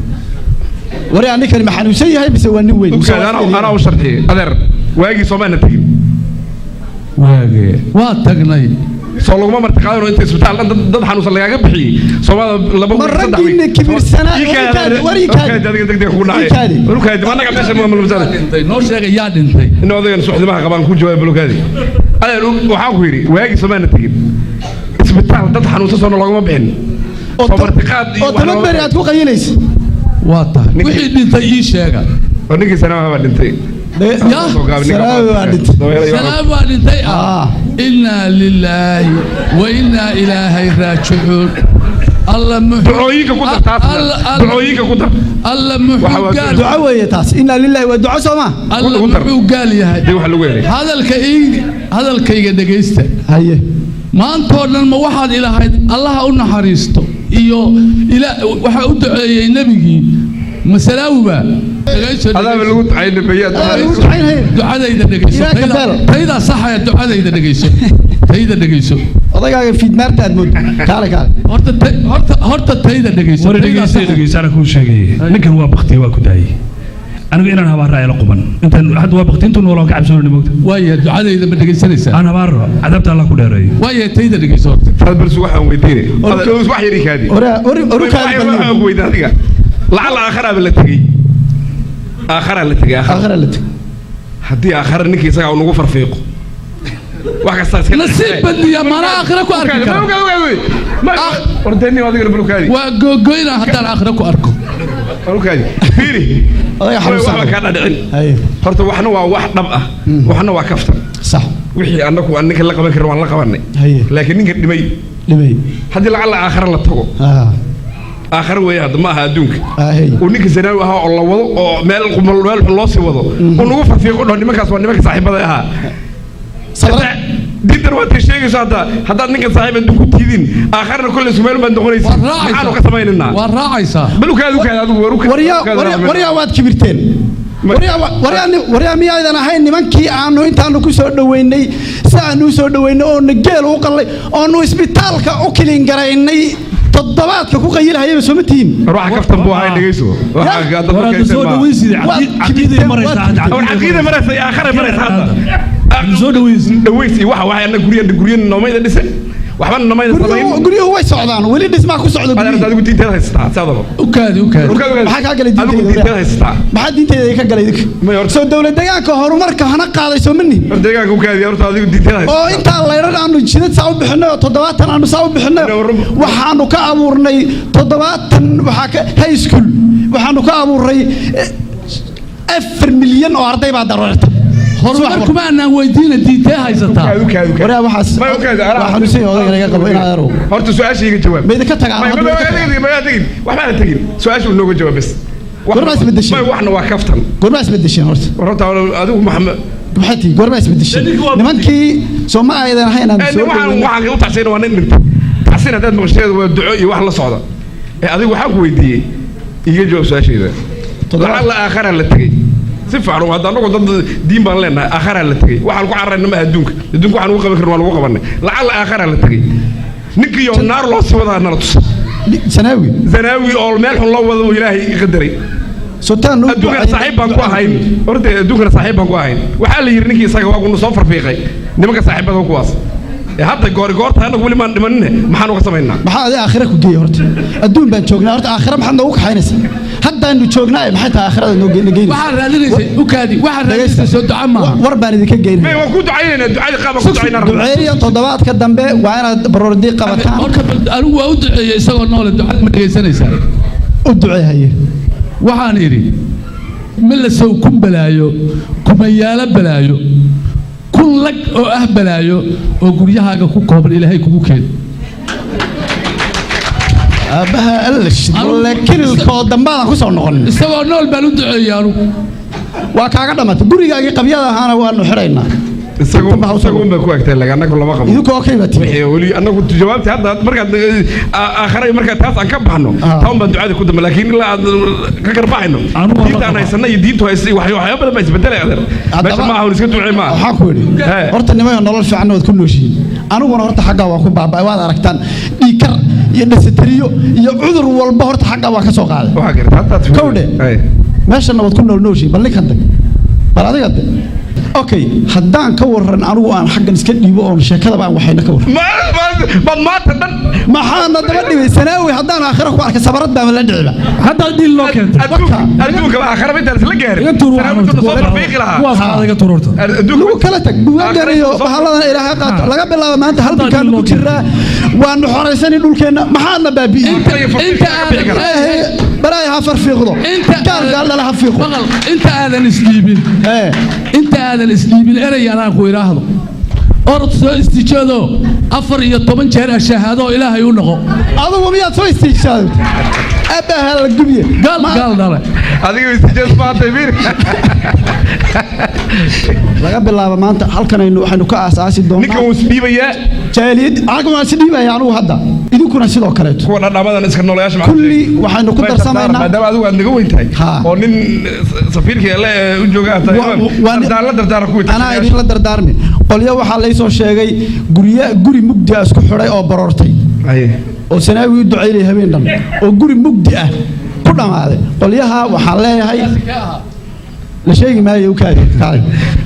Wari, ninkani ma xanuunsan yahay mise waa nin weyn? Mise waa Anaa u sharxiyey adeer, waagii soomaana tegin? Waagee waa tagnay. Soo laguma marti qaadano inta isbitaal dhan dad xanuunsan lagaaga bixiyey Soomaalida 2 Ma wiil, 3 raggiina wiil. kibirsanaa? Ii kaadi, War ii kaadi, war ii kaadi. Ukaadi, adiga degdeg kugu dhacay. Ii kaadi. War ukaadi, ma annaga meesha ma malmasana. Dhintay noo sheegay, yaa dhintay? In odagan suxdimaha qabaan ku jawaab balukaadi. Adeer, waxaan ku yidhi waagii Soomaana tegin, isbitaal dad xanuunsan soona loogama bixin. Soo martiqaad iyo oo wax 10 looma beri aad ku qayilaysa. Waa tahay, wixii dhintay ii sheega. Oo ninkii Sanaawi baa dhintay. Ya? Sanaawi baa dhintay. Salaam waa dhintay ah. Innaa lilaahi wa innaa ilaahay raajicuun. Alla muxuu Ducooyinka ku dar taas. Ducooyinka ku dar. Alla muxuu gaal Duco weeye taas. Inaa lillahi waa duco, soo ma? Alla muxuu gaal yahay? Dee waxa lagu helay. Hadalka ii hadalkayga dhegaysta. Haye. Maantoo dhan ma waxaad ilahayd Allaha u naxariisto iyo ila waxaa u duceeyey nebigii masalaawiba? Adaaba lagu ducaynay bayaad. Ducadayda dhegayso. Ilaa Kabeel. Taydaa saxaya, ducadayda dhegayso, tayda dhegayso. Odagaaga fiidmaarta aad moodo. Kaale, kaale. Horta horta horta tayda dhegayso. War taydaa dhegeysta. saxaya. Dhegeysta, anaa kuu sheegay, ninkan waa baktiye, waa ku daayey. Anigu inaan habaarra ila quban intaan hadda waa bakti, intuu noolaa ka cabsoonayna moogta. Waaya, ducadayda ma dhegaysanaysaa? Aan habaarro, cadaabta Allah ku dheereeyo. Waaya, tayda dhegayso horta. Taas balse waxaan weydiinay. Adeer, wax yar ii kaadi. Orukaadi. Waxaan ku weydiinay adiga. Lacala aakharaaba la tegey. Aakharaa la tegey. Aakhara la tegey. Haddii aakhara ninkii isagaa uu nagu farfiiqo, wax kastaa iska Nasiib badniya, maanaa aakhira ku arki kara. Ordeni adigana balukaadi. Waa googoyna haddaan aakhira ku arko. Balukaadi fiiri. Odaga xanuunsan. Waxba kaa dhadhicin horta. Waxna waa wax dhab ah, waxna waa kaftan. Sax. Wixii annagu aan ninka la qaban karin waan la qabanay, laakiin ninka dhimay dhimay haddii lacala aakhara la tago, aakhara weeye hadda, ma aha adduunka, uu ninka Zanaawi ahaa oo la wado oo meel meel xun loo sii wado, uu nagu farfiiqo, dhaho nimankaas waa nimanka saaxiibada ahaa. Diintan waad ka sheegayso hadda, haddaad ninkan saaxiib adduun ku tiidin, aakharna kolley isku meel baad noqonaysa. Maxaanu ka samaynaynaa? Waa raacaysaa. Bal ukaadi, ukaadi adigu, war ukaadi. Waryaa, waad kibirteen. Waryaa, miyaydan ahayn nimankii aanu intaanu ku soo dhoweynay, si aanu u soo dhoweynay oonu geel u qallay oonu isbitaalka u kilin garaynay, toddobaadka ku qayilahayaba, soo ma tihiin? Ruuxa kaftan buu ahay, dhegeyso. Soo dhaweysid, caqiiday maraysaa hadda. Caqiiday maraysa iyo aakhara maraysa hadda. Soo dhaweysid. Dhaweysi waxa waxay anna guryan guryan noomayda dhisay, waxba nomayda samayn. Guryuhu way socdaan, weli dhismaa ku socda. Adeer, adigu diinteed haysataa saadaba. Ukaadi, ukaadi. Maxaa kaa galay? Adigu diinteyda diinteed haysataa. Maxaa diinteyda ka galay idinka? Soo dowlad deegaanka horumarka hana qaaday soo ma nihin? Deegaanka ukaadi horta, adigu diinteed haysataa. Oo intaan laydhan aanu jidad saa u bixinay oo 70 aanu saa u bixinay, waxaanu ka abuurnay 70 waxaa ka high school, waxaanu ka abuurnay 4 milyan oo arday baa dareerta. Horumar kuma aanaan weydiina, diintee haysataa? Waraa waxaas waa xanuunsan yahay odayga, naga qabo inaad arow. Horta su-aasha iga jawaab. Ma idinka tagaa? May- may- may- may- tegin, waxbaana tegin, su-aasha uu nooga jawaab bas. Goorma isbedeshay? May, waxna waa kaftan. Goorma isbedesheen horta? Horta adigu Maxamed maxay tihi? Goorma isbedesheen nimankii soo ma aydan ahayn aan soo waxaan dhaweynay? Waxaan u tacsayna waa nin dhintay. Tacsin haddaad maqasheed waa duco iyo wax la socda. Ee adigu waxaan ku weydiiyey, iga jawaab su-aashayda. Lacalla aakhara la tegey si fiican oo hadda anagu dad diin baan leenahay. Aakharaa la tegey, waxaan ku cararayna maaha adduunka. Adduunka waxaan ugu qaban karin waa lagu qabanay. Lacalla aakharaa la tegey, ninkiiyo naar loo sii wadaa nala tusa. Sanaawi. Zanaawi oo meel xun loo wado uu Ilaahay qadaray. Sotaan adduunkana saaxiib baan ku ahayn. Horta adduunkana saaxiib baan ku ahayn. Waxaa la yidhi ninkii isaga waa kunu soo farfiiqay nimanka saaxiibada kuwaas. Ee hadda goori goorta anagu weli maan dhimanine, maxaan uga samaynaa? Maxaa adi aakhira ku geeyey? Horta adduun baan joognaa. Horta aakhira maxaad noogu kaxaynaysaa? Haddaanu joognaa maxay tahay aakhirada noo geynaysa? Waxaad raadinaysay ukaadi, waxaad raadinaysay soo duca maaha. War baan idinka geynaya. May, waan ku ducaynaynaa, ducadii qaab baan ku ducaynaa. Duceeya toddobaadka dambe waa inaad baroordi qabataan. Horta bal anigu waa u duceeyey isagoo noole, ducada ma dhegaysanaysaa? U duceehaye. Waxaan idhi milasow kun balaayo, kumayaalo balaayo, kun lag oo ah balaayo oo guryahaaga ku kooban Ilaahay kugu keen. Aabbaha alla shid kililkoo dambaadan ku soo noqon. Isagoo nool baan u duceeyey anugu. Waa kaaga dhammaatay gurigaagii qabyada ahaana waanu xidhaynaa. Isagu isagu un baa ku agtay laga, annagu lama qabo. Idinku okay baa tihi. Wixii weli annagu jawaabtii hadda markaad aakhara iyo markaad taas aan ka baxno, taa un baan ducada ku dambe, laakiin ilaa aad ka garbaxayno diinta aan haysana iyo diintu haysa iyo waxyaabo badan baa isbedelay adeer. Meesha maaha un iska ducee maaha. Waxaan ku idhi horta nimayo nolol fiicanna waad ku nooshihiin, aniguna horta xaggaa waan ku baaba'ay. Waad aragtaan dhiikar iyo dhasatariyo iyo cudur walba horta xaggaa waan ka soo qaaday. Waxaa garata haddaad kowdhe meeshanna waad ku nool nooshihiin. Bal ninkan dag, bal adiga de okay, haddaan ka waran anigu aan xaggan iska dhiibo oon sheekadaba aan waxayna ka waran. Ma maanta dhan maxaana daba dhibay Sanaawi? Haddaan aakhira ku arkay sabarad baama la dhiciba. Hadda dhiil loo keentay. Adduunka aakhara intaan isla gaarin Sanaawi intuu soo farfiiqi lahaa. Kuwaas qaada iga tuurta. Lagu kala tag buugaaggan iyo bahalladan Ilaahay qaato. Laga bilaabo maanta halgankaanu ku jiraa, waanu xoraysani dhulkeenna. Maxaadna baabi'iyey? Inta aadan balaaya ha farfiiqdo, gaal gaal dhala ha fiiqo. Maqal, inta aadan isdhiibin, inta aadan isdhiibin, erey anaan ku idhaahdo: orod soo istijoodoo 14 jeer ashahaado oo Ilaahay u noqo. Adigu miyaad soo istiijaaday? Aabbaha la gubiye. Gaal gaal dhale. Adiga istijaas maantay bir. Laga bilaabo maanta halkan aynu waxaynu ka aasaasi doonaa. Ninkan wuu isdhiibayaa. Jaaliyad anagu waan isdhiibaya anigu hadda, idinkuna sidoo kaleeto. Kuwa dhadhamadan iska noolayaasha kulli waxaynu ku darsamaynaa. Maadaama adigu aad naga weyn tahay oo nin safiirkii alle ee u jooga aad tahay, dardaaran la dardaaran kuwii. Anaa idinla dardaarmi. Qolyo waxaa laysoo sheegay gurya guri mugdi ah isku xidhay oo baroortay oo Sanaawi u ducaynaya habeen dhan oo guri mugdi ah ku dhammaaday. Qolyaha waxaan leeyahay la sheegi maayo, ukaadi kaadi.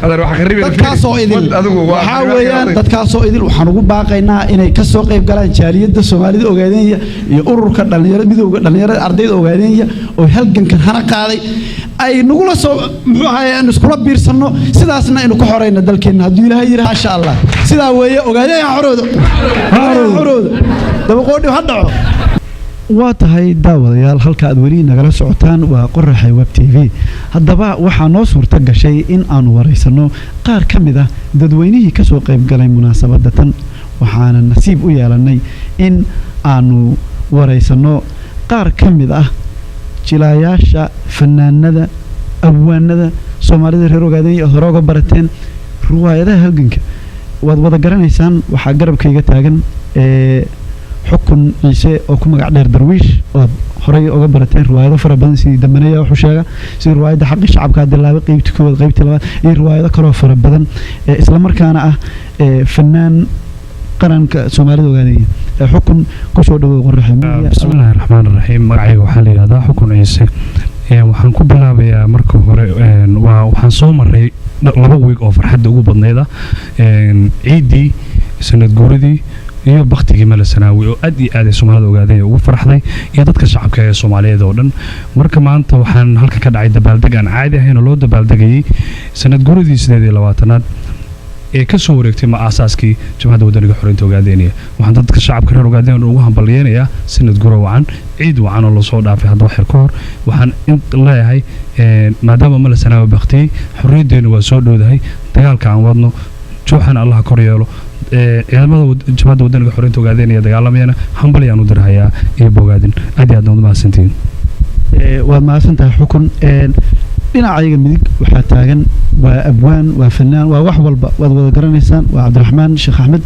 Adeer waxa kharibi. Dadkaasoo idil waxaa weeyaan, dadkaasoo idil waxaan ugu baaqaynaa inay ka soo qayb galaan jaaliyadda Soomaalida Ogaadeenya iyo ururka dhalinyarada, midowga dhalinyarada ardayda Ogaadeenya oo halgankan hana qaaday ay nagula soo muxuu ahaay aan iskula biirsanno, sidaasna aynu ku xoreyno dalkeenna hadduu Ilaahay yidhaha, maasha Allah. Sidaa weeye. Ogaadeenya ha xoroodo, ha xoroodo, dabaqoodhi ha dhaco. Waa tahay daawadayaal, halka aad weli nagala socotaan waa Qoraxay Web TV. Haddaba waxaa noo suurto gashay in aanu waraysanno qaar ka mid ah dadweynihii kasoo qayb galay munaasabadda tan, waxaana nasiib u yeelannay in aanu waraysanno qaar ka mid ah jilaayaasha, fanaanada, abwaanada Soomaalida reer Ogaadeen aad hore uga barateen riwaayadaha halganka. Waad wada garanaysaan. Waxaa garabkayga taagan ee Xukun Ciise oo ku magac dheer Darwiish oo aad horey uga barateen riwaayado fara badan, sidii Dambaneeya wuxuu sheega, sidii riwaayadda Xaqii Shacabka Dilaabay qeybtii koowaad, qeybtii labaad iyo riwaayado kaloo fara badan, ee islamarkaana ah ee fanaan qaranka Soomaalida Ogaadaya. Ee Xukun, kusoo dhawow Qoraxe Media. Bismillahi raxmaan raxiim. Magacayga waxaa la yidhahdaa Xukun Ciise. Waxaan ku bilaabayaa marka hore waa waxaan soo maray 2 wiig oo farxadda ugu badnayda, ciiddii sanad guuridii iyo baktigii Mele Sanaawi oo aad iyo aad ay Soomaalida ogaadeen ugu farxday iyo dadka shacabka ee Soomaaliyeed oo dhan. Marka maanta waxaan halkan ka dhacay dabaaldeg aan caadi ahayn oo loo dabaaldegayay sanad guuridii 28aad ee ka soo wareegtay ma aasaaskii Jabhadda Wadaniga Xoreynta Ogaadeynaya. Waxaan dadka shacabka reer Ogaadeen ugu hambalyeynayaa sanad guro wacan, ciid wacan oo lasoo dhaafay hadda wax yar ka hor. Waxaan in leeyahay maadaama Mele Sanaawi baktiyey, xorriyaddeenu waa soo dhowdahay. Dagaalka aan wadno jooxana Allah kor yeelo. Ciidamada Jabhadda Wadaniga Xoreynta Ogaadeynaya dagaalamayana hambalyaan u dirhayaa iyo bogaadin. Aad iyo aad waad mahadsantihiin. Waad mahadsan tahay, Xukun. Dhinacayga midig waxaa taagan waa abwaan, waa fanaan, waa wax walba, waad wada garanaysaan, waa Cabdiraxmaan Sheekh Axmed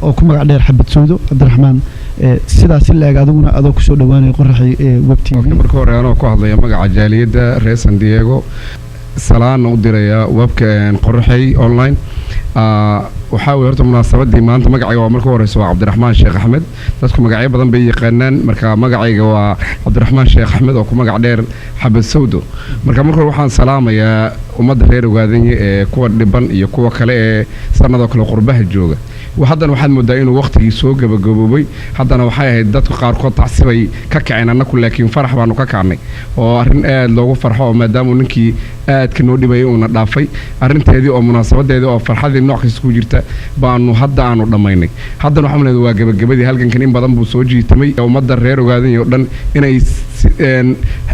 oo ku magac dheer Xabad Sawdo. Cabdiraxmaan, sidaas si la-eg adiguna adoo kusoo dhawaanaya Qoraxi Web TV. Marka hore, anoo ku hadlaya magaca jaaliyadda reer San Diego, salaana u diraya webka Qoraxey Online. Waxaa weye horta munaasabadii maanta, magacayga waa marka horeysa waa Cabdiraxmaan Sheekh Axmed. Dadku magacyo badan bay yaqaanaan, marka magacayga waa Cabdiraxmaan Sheekh Axmed oo ku magac dheer Xabad Sawdo. Marka marka hore waxaan salaamayaa ummadda reer Ogaadanye ee kuwa dhiban iyo kuwa kale ee sanadoo kale qurbaha jooga. Haddana waxaad moodaa inuu waqtigii soo gabagaboobay. Haddana waxay ahayd dadku qaarkood tacsibay ka kaceen, annaku laakiin farax baanu ka kacnay oo arrin aad loogu farxo oo maadaama ninkii aadka noo dhibayay uuna dhaafay arrinteedii oo munaasabadeedii oo farxadii nooc kasta ku jirta baanu hadda aanu dhammaynay. Haddana waxaan leedahay waa gabagabadii halgankan. In badan buu soo jiitamay. Ummadda reer Ogaadanya oo dhan inay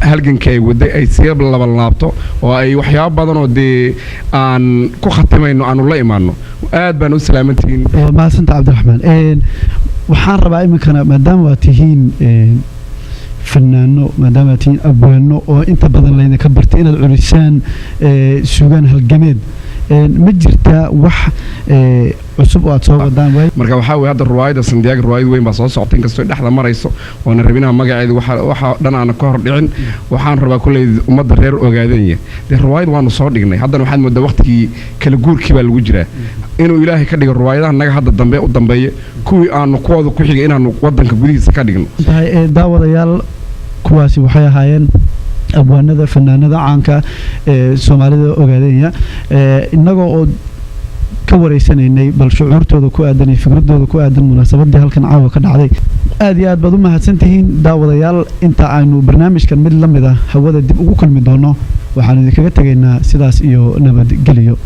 halgankii ay waday ay sii labanlaabto oo ay waxyaabo badan oo dee aan ku khatimayno aanu la imaano. Aad baan u salaamantihiin. Waa mahadsanta, Cabdiraxmaan. Waxaan rabaa iminkana, maadaama waa tihiin fanaano, maadaama aad tihiin abwaano oo inta badan laydinka bartay inaad curisaan suugaan halgameed, ma jirtaa wax cusub oo aad soo wadaan waay? Marka waxaa weye hadda ruwaayadda Sandiyaga ruwaayad weyn baa soo socota, inkastoo dhexda marayso oona rabinaha magaceeda waxa dhan aana ka hor dhicin. Waxaan rabaa kulley ummadda reer Ogaadanya dee ruwaayad waanu soo dhignay. Haddana waxaad moodaa waqtigii kala guurkii baa lagu jiraa, inuu Ilaahay ka dhigo ruwaayadaha naga hadda dambe u dambeeya kuwii aanu kuwooda ku xigay inaanu wadanka gudihiisa ka dhigno. Tahay daawadayaal, kuwaasi waxay ahaayeen abwaanada, fanaanada caanka ee Soomaalida Ogaadenya, innagoo oo ka wareysanaynay bal shucuurtooda ku aadan iyo fikradooda ku aadan munaasabadii halkan caawa ka dhacday. Aad iyo aad baad u mahadsantihiin, daawadayaal. Inta aynu barnaamijkan mid la mid ah hawada dib ugu kulmi doono, waxaan idinkaga tegaynaa sidaas iyo nabadgeliyo.